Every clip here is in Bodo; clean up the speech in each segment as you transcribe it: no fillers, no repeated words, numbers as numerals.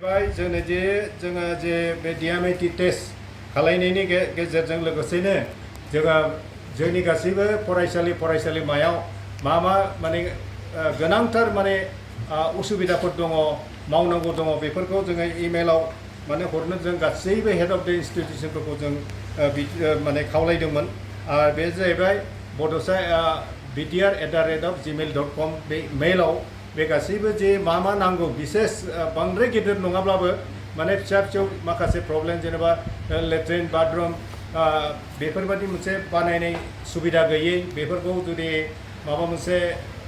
जोंनो जे जोङो जे बे डिएमएटी टेस्ट खालायनायनि गेजेरजों लोगोसेनो जोङो जोंनि गासैबो फरायसालिमायाव मा माने गोनांथार माने उसुबिदाफोर दङ मावनांगौ दङ बेफोरखौ जोङो इमेलाव माने हरनो जों गासैबो हेड अफ द इन्स्टिट्यूशनफोरखौ जों माने खावलायदोंमोन बे जाहैबाय बड'सा btr@gmail.com बे मेलाव बे गासैबो जे मा नांगौ बिसेस बांद्राय गिदिर नङाब्लाबो माने फिसा फिसौ माखासे प्रब्लेम जेनेबा लेट्रिन बाथरुम बेफोरबायदि मोनसे बानायनाय सुबिदा गैयै बेफोरखौ जुदि माबा मोनसे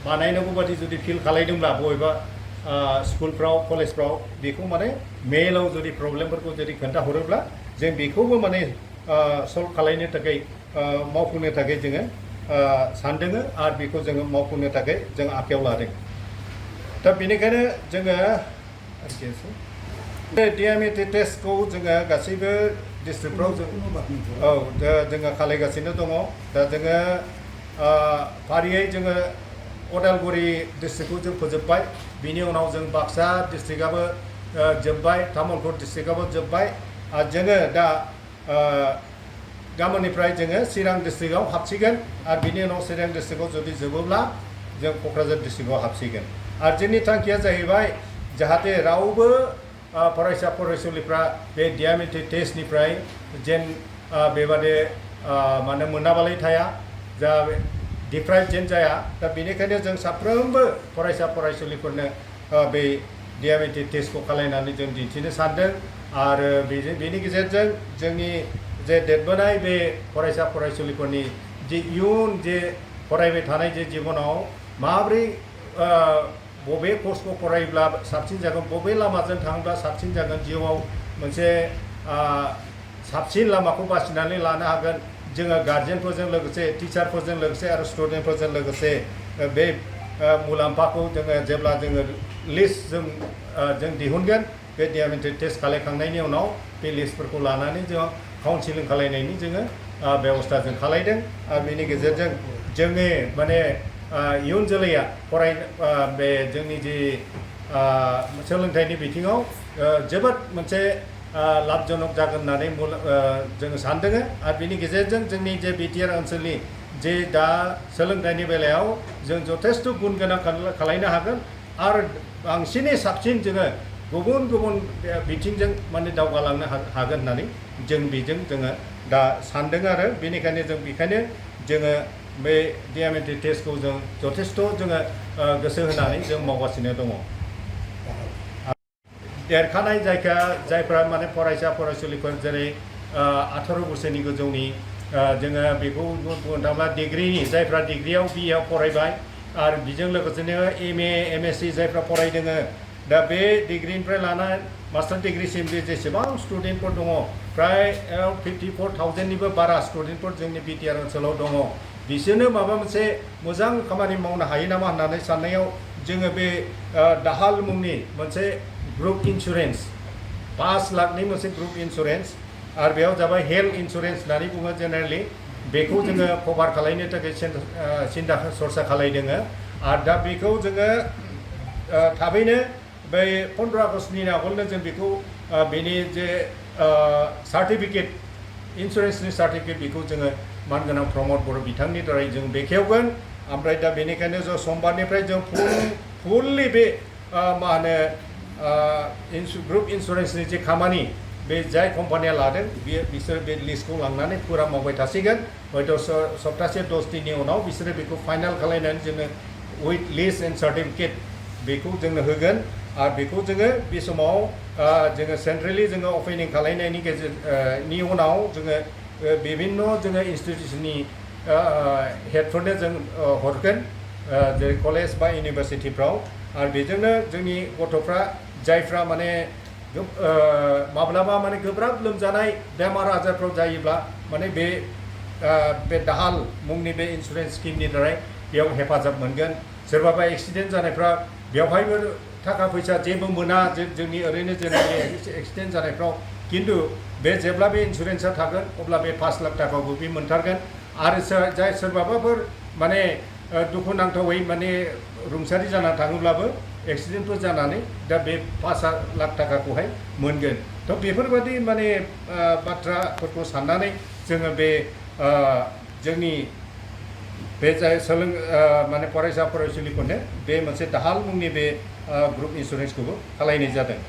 बानायनांगौ बादि जुदि फिल खालायदोंब्ला बबेबा स्कुलफ्राव कलेजफ्राव बेखौ माने मेलाव जुदि प्रब्लेमफोरखौ जुदि खोन्थाहरोब्ला जों बेखौबो माने सल्भ खालायनो थाखाय मावफुंनो थाखाय जोङो सानदों आरो बेखौ जोङो मावफुंनो थाखाय जों आखायाव लादों दा बेनिखायनो जोङो डिएमएटी टेस्टखौ जोङो गासैबो डिस्ट्रिक्टफ्राव जोङो खालायगासिनो दङ दा जोङो फारियै जोङो उदालगुरि डिस्ट्रिक्टखौ जों फोजोबबाय बिनि उनाव जों बाक्सा डिस्ट्रिक्टआबो जोब्बाय तामुलपुर डिस्ट्रिक्टआबो जोब्बाय आरो जोङो दा गाबोननिफ्राय जोङो चिरां डिस्ट्रिक्टआव हाबसिगोन आरो बिनि उनाव चिरां डिस्ट्रिक्टआव जुदि जोबोब्ला जों क'क्राझार डिस्ट्रिक्टआव हाबसिगोन आरो जोंनि थांखिया जाहैबाय जाहाथे रावबो फरायसुलिफ्रा बे डिएमएटी टेस्टनिफ्राय जेन बेबादि माने मोनाबालाय थाया जा डिप्राइभ जेन जाया दा बेनिखायनो जों साफ्रोमबो फरायसुलिफोरनो बे डिएमएटी टेस्टखौ खालायनानै जों दिन्थिनो सानदों आरो बेनि गेजेरजों जोंनि जे देरबोनाय बे फरायसुलिफोरनि जे इयुन जे फरायबाय थानाय जे जिबनाव माब्रै बबे कर्सखौ फरायोब्ला साबसिन जागोन बबे लामाजों थाङोब्ला साबसिन जागोन जिउआव मोनसे साबसिन लामाखौ बासिनानै लानो हागोन जोङो गार्जेनफोरजों लोगोसे टिचारफोरजों लोगोसे आरो स्टुडेन्टफोरजों लोगोसे बे मुलाम्फाखौ जोङो जेब्ला जोङो लिस्ट जों दिहुनगोन बे डिएमएटी टेस्ट खालायखांनायनि उनाव बे लिस्टफोरखौ लानानै जों काउन्सिलिं खालायनायनि जोङो बेबस्था जों खालायदों आरो बेनि गेजेरजों जोंनि माने इयुन जोलैया बे जोंनि जे सोलोंथाइनि बिथिङाव जोबोद मोनसे लाभजनक जागोन होननानै जोङो सानदों आरो बेनि गेजेरजों जोंनि जे बिटिआर ओनसोलनि जे दा सोलोंथाइनि बेलायाव जों जथेस्थ' गुन गोनां खालायनो हागोन आरो बांसिनै साबसिन जोङो गुबुन बिथिंजों माने दावगालांनो हागोन होननानै जों बेजों जोङो दा सानदों आरो बेनिखायनो जोङो बे डिएमएटी टेस्टखौ जों जथेस्थ' जोङो गोसो होनानै जों मावगासिनो दङ देरखानाय जायफ्रा माने फरायसुलिफोर जेरै 18 बोसोरनि गोजौनि जोङो बेखौ बुंनो थाङोब्ला डिग्रिनि जायफ्रा डिग्रियाव बिएआव फरायबाय आरो बेजों लोगोसेनो एमए एमएससि जायफ्रा फरायदों दा बे डिग्रिनिफ्राय लाना मास्टार डिग्रिसिम बे जेसेबां स्टुडेन्टफोर दङ प्राय 54,000निबो बारा स्टुडेन्टफोर जोंनि बिटिआर ओनसोलाव दङ बिसोरनो माबा मोनसे मोजां खामानि मावनो हायो नामा होननानै साननायाव जोङो बे दाहाल मुंनि मोनसे ग्रुप इन्सुरेन्स 5 लाखनि मोनसे ग्रुप इन्सुरेन्स आरो बेयाव जाबाय हेल्थ इन्सुरेन्स होननानै बुङो जेनेरेलि बेखौ जोङो कभार खालायनो थाखाय सिन्था सरसा खालायदों आरो दा बेखौ जोङो थाबैनो बै 15 आगस्टनि आगोलनो जों बेखौ बेनि जे सार्टिफिकेट इन्सुरेन्सनि सार्टिफिकेट बेखौ जोङो मानगोनां प्रमद बर' बिथांनि दारै जों बेखेवगोन ओमफ्राय दा बेनिखायनो जों समबारनिफ्राय जों फुललि बे मा होनो ग्रुप इन्सुरेन्सनि जे खामानि बे जाय कम्पानिया लादों बिसोर बे लिस्टखौ लांनानै फुरा मावबाय थासिगोन हयथ' सप्तासे 10 दिननि उनाव बिसोरो बेखौ फाइनाल खालायनानै जोङो उइथ लिस्ट एन्ड सार्टिफिकेट बेखौ जोंनो होगोन आरो बेखौ जोङो बे समाव जोङो सेन्ट्रेलि जोङो अपेनिं खालायनायनि गेजेरनि उनाव जोङो बिभिन्न जोङो इन्स्टिटिउसननि हेडफोरनो जों हरगोन जेरै कलेज बा इउनिभार्सिटिफ्राव आरो बेजोंनो जोंनि गथ'फ्रा जायफ्रा माने माब्लाबा माने गोब्राब लोमजानाय बेमार आजारफ्राव जायोब्ला माने बे दाहाल मुंनि बे इन्सुरेन्स स्किमनि दारै बेयाव हेफाजाब मोनगोन सोरबाबा एक्सिडेन्ट जानायफ्रा बेवहायबो थाखा फैसा जेबो मोना जोंनि ओरैनो जेनेरेलि एक्सिडेन्ट जानायफ्राव किन्तु बे जेब्ला बे इन्सुरेन्सआ थागोन अब्ला बे 5 लाख थाखाखौ बे मोनथारगोन आरो सोरबाबाफोर माने दुखुनांथावै माने रुंसारि जाना थाङोब्लाबो एक्सिडेन्टफोर जानानै दा बे 5 लाख थाखाखौहाय मोनगोन थ' बेफोरबायदि माने बाथ्राफोरखौ साननानै जोङो बे जोंनि बे जाय माने फरायसा फरायसुलिफोरनो बे मोनसे दाहाल मुंनि बे ग्रुप इन्सुरेन्सखौबो खालायनाय जादों।